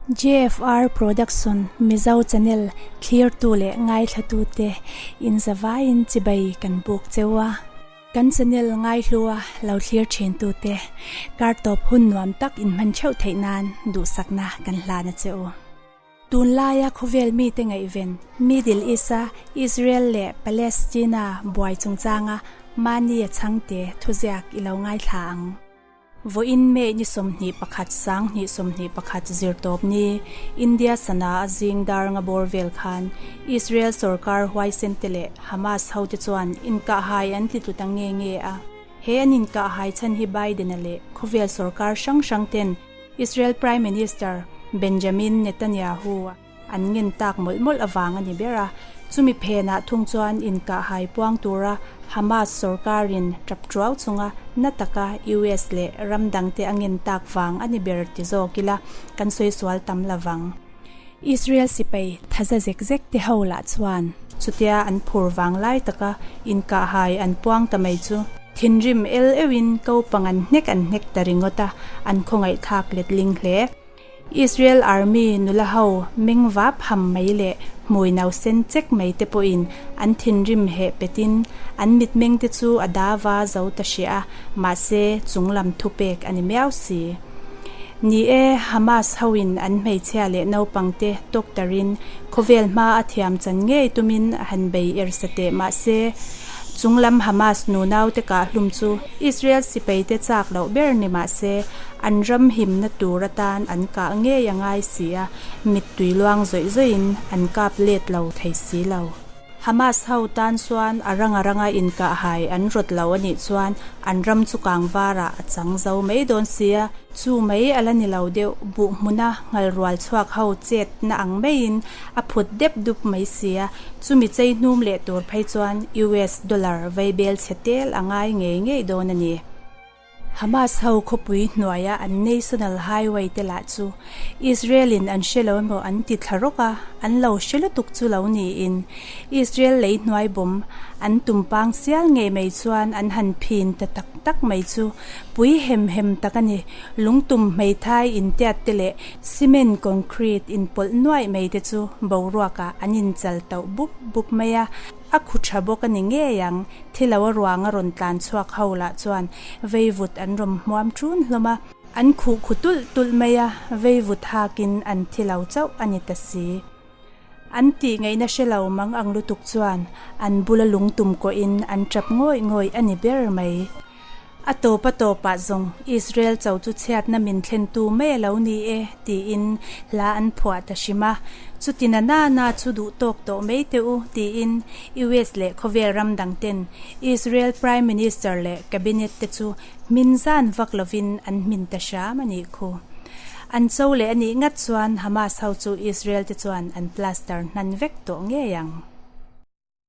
JFR Production Mizo Channel thlirtu leh ngaithlatute inzavaiin chibai kan buk cheu a. Kan channel ngaihlua lo thlir thintute kar tawp hun nuam tak inhman theuh theih nan duhsakna kan hlan a che u. Tunlaia khawvel mite ngaihven Middle East-a Israel leh Palestina buai chungchanga mahni a chhangte thuziak i lo ngaithla ang. Vawiin May ni 21 2021 zirtawp ni India sana a zing dar nga bawr vel khan Israel sorkar huaisen te leh Hamas hote chuan inkahhai an ti tlu ta nge nge a. He an inkahhai chhan hi Biden-a leh khawvel sorkar hrang hrang ten Israel Prime Minister Benjamin Netanyahu an ngen tak mawlh mawlh avang a ni ber a. Chumi phenah thung chuan inkahhai puang tura Hamas sorkarin tap tuau chunga na taka US leh ram dangte a ngen tak vang a ni ber ti zawk ila kan sawi sual tam lo vang. Israel sipai thaza zek zek te ho lah chuan chutia an phur vang lai taka inkahhai an puang ta mai chu thinrim el euhin ko pang an hnek an hnek ta ringawt a, an khawngaihthlak letling hle. Israel Army nula ho meng vap ham mai leh hmui nau sen chek mai te pawhin an thinrim heh petin an mitmeng te chu a dava zo ta hreh a, mahse chunglam thupek a ni miau si. Ni e, Hamas hoin an hmeichhia leh naupang te tawktarin khawvel hma a thiam chan ngei tumin a han bei er sa teh mahse chunglam Hamas nunau te kah hlum chu Israel sipai te chak loh ber ni mahse an ram himna tur atan an kah ngei a ngai si a, mittui luang zawih zawihin an kap let lo thei si lo. Hamas ho tan chuan a ranga ranga inkahhai an rawt lo a nih chuan an ram chu kang varah a chang zo mai dawn si a, chu mai a la ni lo deuh, buh hmuna nghal rual chhuak ho chet na ang maiin a phut dep dup mai si a, chumi chei hnum leh tur phei chuan US dollar vaibel chhe tel a ngai ngei ngei dawn a ni. Hamas ho khawpui hnuaia an National Highway te lah chu Israel in an hre lo emaw an ti thla rawk a, an lo hre lutuk chu lo niin Israel lei hnuai bawm an tum pang sial ngei mai chuan an han phin ta tak tak mai chu pui hem hem tak a ni. Lungtum hmeithai intiat te leh cement concrete inpawlh nuaih mai te chu boruakah an inchal tauh bup bup mai a. A khu tha bawk a ni ngei ang, thilo a ruang a rawn tlan chhuak ho lah chuan veivut an rawn hmuam ṭun hlawm a, an khuh khu tulh tulh mai a, veivut hakin an thi lo chauh a ni ta si. An tih ngaihna hre lo mang ang lutuk chuan an bula lungtum kawhin an ṭap ngawih ngawih a ni ber mai. A tawp a tawpah zawng Israel cho chu chhiatna min thlentu mai a lo ni e tiin hla an phuah ta hrim a. Chuti na na na chu duh tawk tawh mai teh u tiin US leh khawvel ram dang ten Israel Prime Minister leh Cabinet te chu hmin zan vak lovin an hmin ta hram a nih khu. An cho leh a nih ngat chuan Hamas ho chu Israel te chuan an plaster hnan vek tawh ngei ang.